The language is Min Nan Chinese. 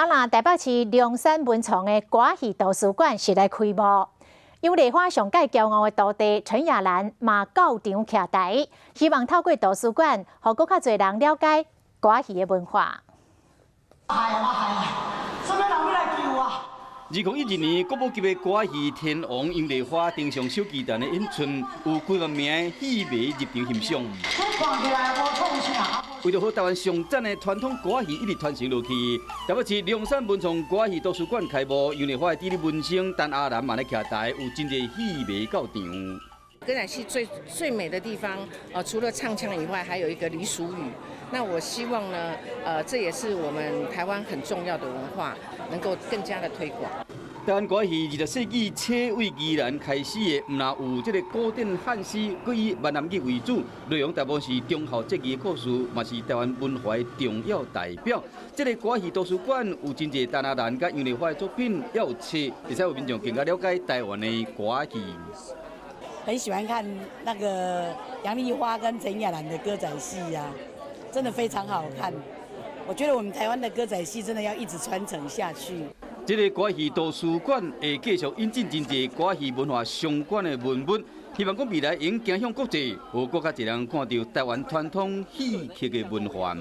啊，若台北市龍山文創的歌戲圖書館是來開幕，楊麗花上蓋驕傲的徒弟陳亞蘭嘛到場徛台，希望透過圖書館，予閣較濟人了解歌戲的文化。係啊係啊，啥物人欲來救我？2012年，國寶級的歌戲天王楊麗花登上小巨蛋的演出，有幾萬名戲迷入場欣賞。看起來無創啥。為著予台灣上讚的傳統歌戲一直傳承落去，台北市龍山文創歌戲圖書館開幕，楊麗花的弟弟文星陳亞蘭嘛來徛台，有真濟戲迷到場。歌仔戲最最美的地方，除了唱腔以外，還有一個俚俗語。那我希望呢，這也是我們台灣很重要的文化，能夠更加的推廣。台灣歌戲20世紀初為宜蘭開始的，毋但有這個古典漢詩，閣以閩南語為主，內容大部分是忠孝節義的故事，嘛是台灣文化的重要代表。這個歌戲圖書館有真濟陳亞蘭佮楊麗花的作品，也有冊，會使予民眾更加了解台灣的歌戲。很喜歡看那個楊麗花跟陳亞蘭的歌仔戲呀，真的非常好看。我覺得我們台灣的歌仔戲真的要一直傳承下去。這個歌戲圖書館會繼續引進真濟歌戲文化相關的文物，希望講未來會用走向國際，予閣較濟人看著台灣傳統戲曲的文化。